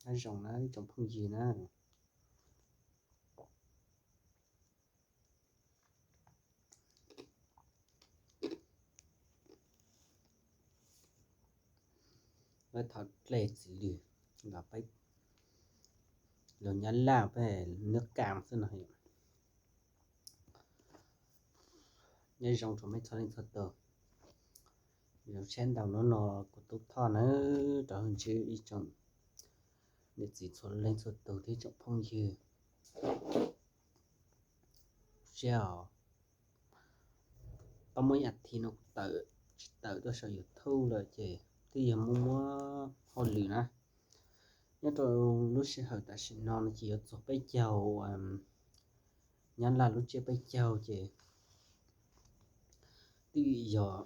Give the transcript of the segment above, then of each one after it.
Nyob zoo na ib tsoom phooj ywg na. Peb thov dle txiv lws los peb, los Nyab Laj peb neb kas xwb no. Nyob zoo rau mej txhua leej txhua tus. Zoo siab ntau hnub no kuv tub Thoj na rov ntsib ib tsoom niam txiv txhua leej txhua tus thiab tsoom phooj ywg. Siab os, tau muaj ib as thiv no kuv tawm, tsis tawm tuaj saum YouTube lawm ces twb yog muaj muab hauj lwm na. Nyob rau lub sij hawm tam sim no no ces yuav txog peb caug, Nyab Laj lub tsiab peb caug ces twb yog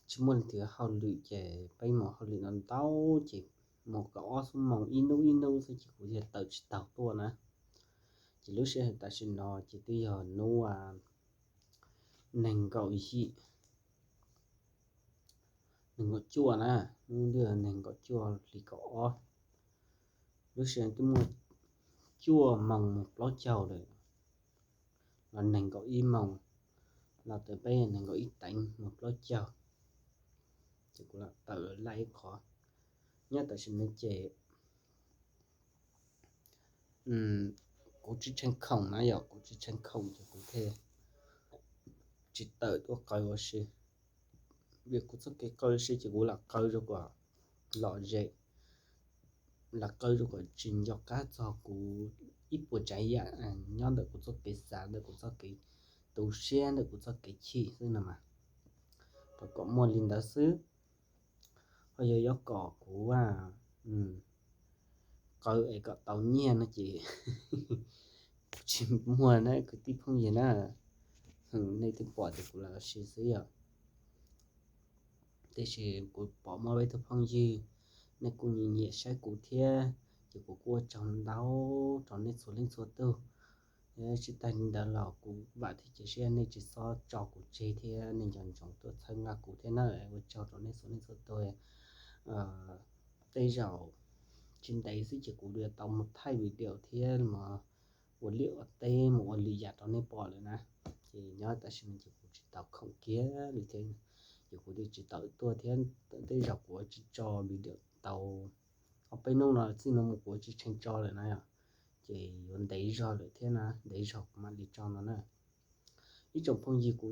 tsis muaj leej twg hauj lwm ces peb mus hauj lwm no ntau ces mus kaum ob xuab moos ib hnub ib hnub xwb ces kuv thiaj tawm tsis taus tuaj na. Ces lub sij hawm tam sim no ces twb yog hnub nees nkaum yim, nees nkaum cuaj na, hnub twb yog nees nkaum cuaj hli kaum ob. Lub sij hawm twb muaj cuaj moos mus plaub caug lawm, los nees nkaum ib moos, los tau peb nees nkaum ib teev mus plaub caug. Ces kuv lam tawm laj ib qho. Nyob tam sim no ces kuv tsis tsheej khoom na yom, kuv tsis tsheej khoom ces kuv thiaj tsis tawm tuaj qaws ua si. Vim kuv txoj kev qaws ua si ces kuv lam qaws rau kom lom zem, lam qaws rau kom tsis nco qab txog kuv ib puas tsav yam nyob ntawm kuv txoj kev xav, ntawm kuv txoj kev tu siab, ntawm kuv txoj kev chim xwb no mas, rau kom muaj li ntawd xwb. Ho yog yuav kom kuv qaws es kom tau nyiaj no ces kuv tsis muag na kwv tij phooj ywg na. Nej twb pom tias kuv lam ua si xwb yom. Tiam sis kuv pom muaj peb tug phooj ywg nej kuj nyiam nyiam saib kuv thiab, ces kuv kuj ua tsaug ntau rau nej txhua leej txhua tug. Tsis tas li ntawd los kuv vam thiab cia siab nej tsis txhob tso kuv tseg thiab nej nco ntsoov tuaj txhawb nqa kuv thiab na. Ua tsaug rau nej txhua leej txhua tug. Tej zaum tsis ntev xwb ces kuv yuav tau mus thaij video thiab mus ua liaj ua teb mus ua lwm yam rau nej pom lawm na. Ces nyob tam sim no ces kuv tsis tau khoom kiag li thiab, ces kuv thiaj tsis tau tuaj thiab. Tej zaum kuv tsis tso video tau ob peb hnub no txij no mus kuv tsis tshee tso lawm na yom. Ces yuav ntev zog lawm thiab na, ntev zog kuv mam li tso no na. Ib tsoom phooj ywg, kuv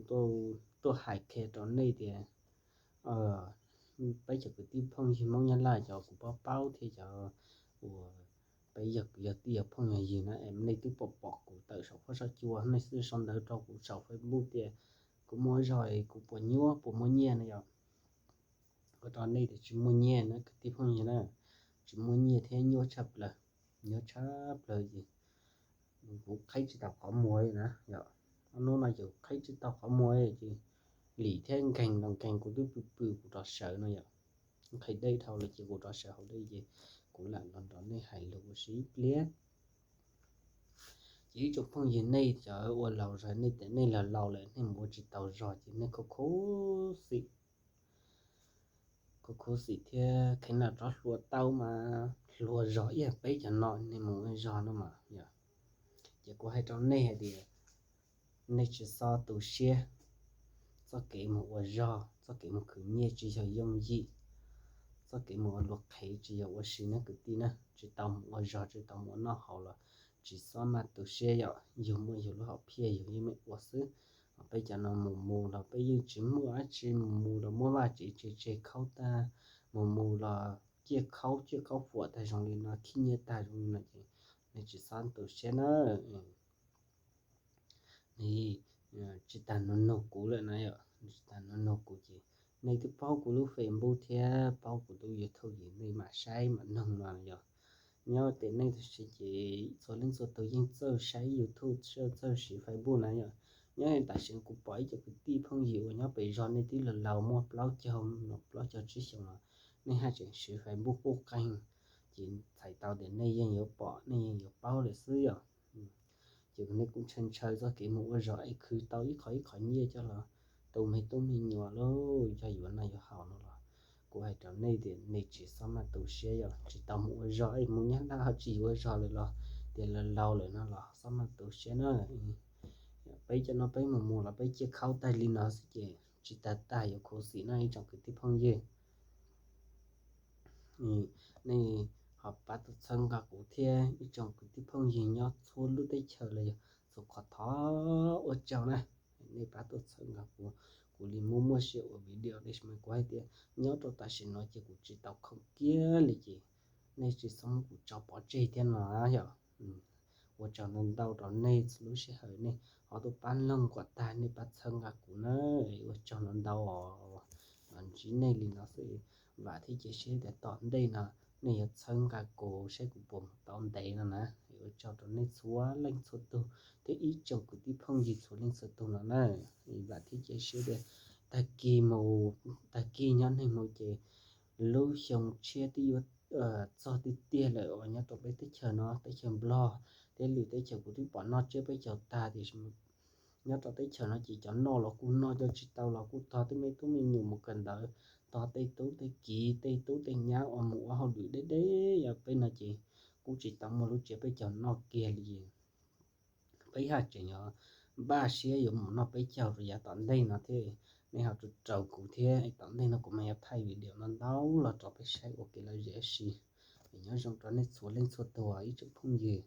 tuaj hais qhia rau nej tias peb cov kwv tij phooj ywg Hmoob Nyab Laj cov kuv paub paub thiab cov uas peb yog kwv yog tij yog phooj yog ywg na, es nej twb pom pom kuv tawm saum huab saum cua, nej twb sau ntawv rau kuv saum Facebook tias kuv muaj zog es kuv puas nyuaj puas muaj nyiaj no yom. Kuv rau nej tias tsis muaj nyiaj na kwv tij phooj ywg na, tsis muaj nyiaj thiab nyuaj tshaj plaws, nyuaj tshaj plaws ces kuv qhib tsis tau qhov muag li na yom. Ob hnub no ces kuv qhib tsis tau qhov muag ces lim thiab nkeeg los nkeeg kuv twb pw pw kuv rov sawv no yom. Qhib deb dhau lawm ces kuv rov sawv hauv dej ces kuv lam los nrog nej hais lus ua si ib pliag. Ces ib tsoom phooj ywg nej cov ua laus zog, nej tias nej laus laus lawm nej mus ua tsis tau zog ces nej khuv khuv xim, khuv khuv xim thiab kheev lam rov hluas tau mas hluas zog ib yam peb cov no nej mus ua zog no mas yom. Ces kuv hais rau nej hais tias nej tsis txhob tu siab. Txoj kev mus ua zog, txoj kev mus khwv nyiaj tsis yog yooj yim. Txoj kev mus ua luag qhev tsis yog ua si na kwv tij na. Tsis tau mus ua zog, tsis tau mus ua noj haus los tsis txhob maj tu siab yom. Yus muaj yus lub hom phiaj yus yeej meem ua xwb. Peb cov no mus mus los peb yeej tsis muaj dab tsi, mus mus los muab vaj tsev tseg tseg khaub tag, mus mus los ciaj khaub ciaj khaub fuam tag zoo li no, khib nyiab tag zoo li no ces nej tsis txhob tu siab na. Nws tsis tas nug nug kuv lawm na yom, tsis tas nug nug kuv ces nej twb paub kuv lub Facebook thiab paub kuv lub YouTube ces nej mam saib mam noog no yom. Nyob tias nej txhua leej txhua tus yeej txawj saib YouTube, txawj siv Facebook na yom. Nyob tam sim kuv pom ib co kwv tij phooj ywg uas nyob pem zos nej twb laus laus muaj plaub caug, plaub caug tsib xyoos los nej haj tseem siv Facebook quj qeeg, ces txhais tau tias nej yeej yuav pom nej yeej yuav paub lawm xwb yom. Ces nej kuj ntshaw ntshaw txoj kev mus ua zog es khwv tau ib qho ib qho nyiaj coj los tu me tub me nyuam lauj, coj yuav noj yuav haus no los kuv rau nej tias nej tsis txhob maj tu siab, yog tsis tau mus ua zog es mus Nyab Laj ho tsis yuav ua zog lawm los tias laus laus lawm no los txhob maj tu siab na. Peb cov no peb mus mus los peb ciaj khaub tag li no xwb ces tsis tag tag yuav khuv xim no ib tsoom kwv tij phooj ywg. Nej ho pab tuaj txhawb nqa kuv thiab ib tsoom kwv tij phooj ywg nyob txhua lub teb chaws los yog txhua qhov thov ua tsaug na. Nej pab tuaj txhawb nqa kuv, kuv li muaj muaj siab ua video tiam sis mas kuv hais tias nyob rau tam sim no ces kuv tsis tau khoom kiag li ces nej tsis txhob muab kuv tso pov tseg thiab no yog. Ua tsaug ntau ntau rau nej txhua lub sij hawm nej ho tuaj pab mloog kom tag nej pab txhawb nqa kuv na. Ua tsaug ntau ntau os. Ntsib nej li no xwb, vam thiab cia siab tias tom ntej no nej yuav txhawb nqa kuv saib kuv puas mus tau ntev no na. Ua tsaug rau nej txhua leej txhua tug thiab ib tsoom kwv tij phooj ywg txhua leej txhua tug no na. Vam thiab cia siab tias tag kis mus, tag kis nyob neeg mus ces lub xyoo tshiab twb yuav txog tiag tiag lawm uas nyob rau peb teb chaws no, teb chaws Nplog thiab lwm teb chaws kuv twb pom noj tsiab peb caug tag tiam sis nyob rau teb chaws no ces cov noj los kuj noj, cov tsis tau los kuj tog tej me tub me nyuam mus kawm ntawv, tog tej tub tej kiv tej tub tej nyab uas mus ua hauj lwm deb deb, yog peb no ces kuj tsis tau muaj lub tsiab peb caug noj kiag li. Peb haj tseem yuav npaj siab yuav mus noj peb caug rau yav tom ntej no thiab. Nej ho rau rau kuv thiab, tom ntej no kuv mam yuav thaij video no ntau los rau peb saib ua kev lom zem si. Nyob zoo rau nej txhua leej txhua tug ib tsoom phooj ywg.